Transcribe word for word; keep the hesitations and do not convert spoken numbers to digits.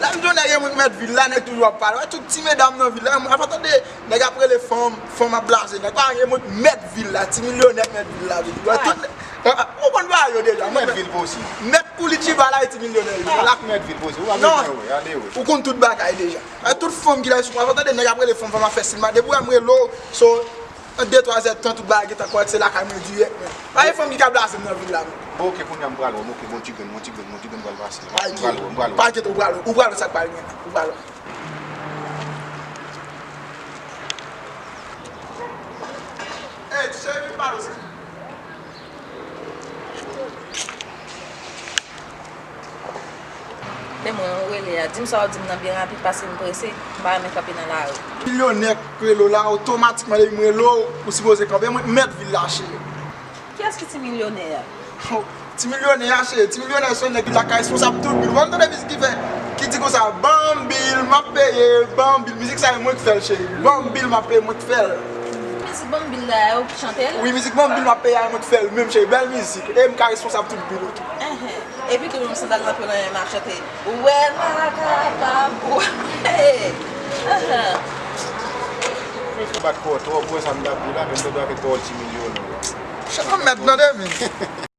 Lè m di w nèg e mwen k mèt vil la, nèg toujou ap pale. Wè tout ti medam nan vil la, ap tande nèg ap rele fanm, fanm ap blaze nèg. Pa e mwen k mèt vil la, ti milyonè k mèt vil la. Wè tout, ou konn bagay yo deja. Mèt vil posib. Mèt pou li tchiba la e ti milyonè li. Ala k mèt vil posib. Ou pa bezwen wè, ale wè. Ou konn tout bagay deja. Wè tout fanm ki la sou, ap tande nèg ap rele fanm, fanm ap fè silma. Depi w wè m rele w, so, ant de twa zè tan, tout bagay gentan kòrèk, se lakay mwen dirèk, men. Pa gen fanm ki ka blaze m nan vil la, men. Bon, oke, kounye a m pral wè, m oke, bon ti grenn, bon ti grenn, bon ti grenn pral pase. M pral wè, m pral wè. Pa enkyete, ou pral wè, ou pral wè sa k pral gen, ou pral wè. Ey, ti cheri, vin pale w. Men mwen, ou rele a. Di m sa w ap di m nan byen rapid, paske m prese, m pa renmen kanpe nan lari. Milyonè k rele w la, otomatikman depi m rele w, ou sipoze kanpe. Mwen, m mèt vil la, cheri. Kiyès ki ti milyonè a? Ti milyonè a, cheri. Ti milyonè se yon nèg ki la ka responsab tout bil. Ou pa tande mizik ki fè, ki di konsa, ban m bil, m ap peye, ban m bil. Mizik sa, e mwen k fè l, cheri. Ban m bil, m ap peye, mwen k fè l. Mizik ban m bil la, e ou ki chante l? Wi, mizik ban m bil, m ap peye, e mwen k fè l menm, cheri. Bèl mizik. E m ka responsab tout bil ou tou. Enhen. Epi tou, menm sandal nan pye w la, m ap chante. Ou wè m pa kapab. Enhen. Ou bat kò w twòp, ou wè sa m t ap di la, men m t ap di avèk pawòl ti milyonè. Chan mèt tande, men.